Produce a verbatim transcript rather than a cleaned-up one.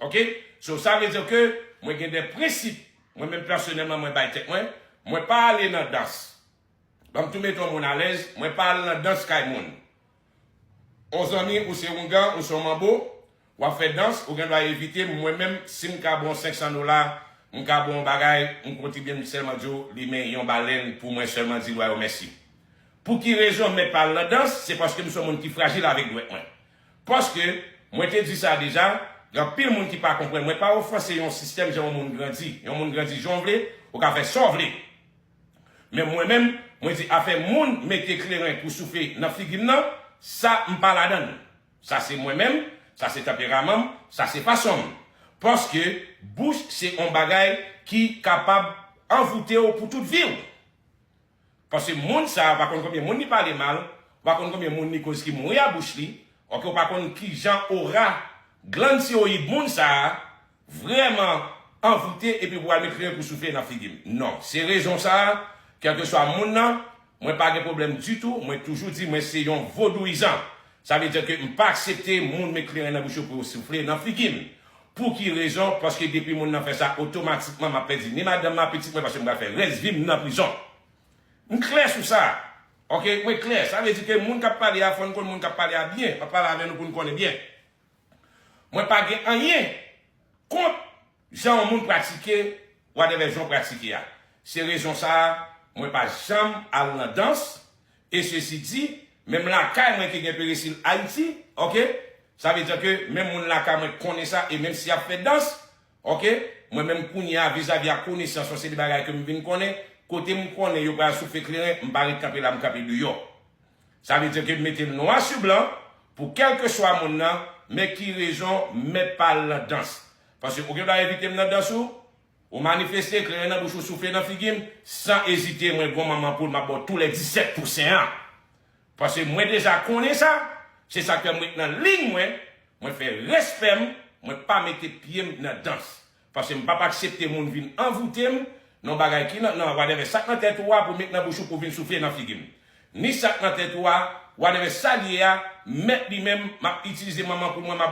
Ok? So, sa vle di ke mwen gen de prensip, mwen menm pèsonèlman, mwen bay tèt mwen, mwen pa ale nan dans. Ban m tou mete yon moun alèz, mwen pa al nan dans kay moun. On zanmi, ou se oungan, ou se yon manbo, w ap fè dans, ou gen dwa evite m, mwen menm, si m ka ba w senk san dola, m ka ba w yon bagay, m kontribye, m sèlman di w, li men yon balèn pou mwen sèlman di lwa yo mèsi. Pou ki rezon m mèt pa al nan dans? Se paske m se yon moun ki frajil avèk dwèt mwen. Paske, mwen te di sa deja, gen anpil moun ki pa konprann. Mwen pa ofanse yon sistèm jan yon moun grandi. Yon moun grandi jan w vle, ou ka fè sa w vle. Men mwen menm, mwen di afè moun mete kleren pou soufle nan figi m nan, sa m pa ladan l. Sa se mwen menm, sa se tanperaman m, sa se fason m. Paske bouch se yon bagay ki kapab anvoute w pou tout vi w. Paske moun sa a, w pa konn konbyen moun li pale mal, w pa konn konbyen moun li koz ki mouri a bouch li, ok, w pa konn kijan ora, glann tiroyid moun sa a vrèman anvoute epi pou al met kleren pou soufle nan figi m. Non, se rezon sa a, kèlkeswa moun nan, mwen pa gen pwoblèm ditou, mwen toujou di mwen se yon vodouyizan. Sa vle di ke m pa aksepte moun met kleren nan bouch yo pou yo soufle nan figi m. Pou ki rezon? Paske depi moun nan fè sa, otomatikman m ap pèdi ni madanm mwen, pitit mwen, paske m pral fè rès vi m nan prizon. M klè sou sa. Ok, mwen klè. Sa vle di ke moun k ap pale a, fò n konn moun k ap pale a byen. M ap pale avè nou pou n konnen byen. Mwen pa gen anyen kont jan yon moun pratike, whatever jan w pratike a. Se rezon sa a, mwen pa janm al nan dans. E sesi di, menm lakay mwen ki gen peresil Ayiti, ok? Sa vle di ke menm moun lakay mwen konnen sa, e menm si y ap fè dans, ok? Mwen menm kounye a, vizavi a konesans, se de bagay ke m vin konnen, kote m konnen yo pral soufle kleren, m pa ret kanpe la, m kanpe deyò. Sa vle di ke m mete l nwa sou blan pou kèlkeswa moun nan, men ki rezon m mèt pa al nan dans. Paske ou gen dwa envite m nan dans ou, ou manifeste, kleren nan bouch ou, soufle nan figi m, san ezite, mwen gon manman poul, m ap ba w tou lè disèt pou sen an. Paske mwen deja konnen sa, se sa k fè m ret nan liy mwen, mwen fè respè m, mwen pa mete pye m nan dans. Paske m p ap aksepte moun vin anvoute m nan bagay ki nan, nan whatever sa k nan tèt ou a pou met nan bouch ou pou vin soufle nan figi m. Ni sa k nan tèt ou a, whatever sa l ye a, mèt li menm, m ap itilize manman pou mwen, m ap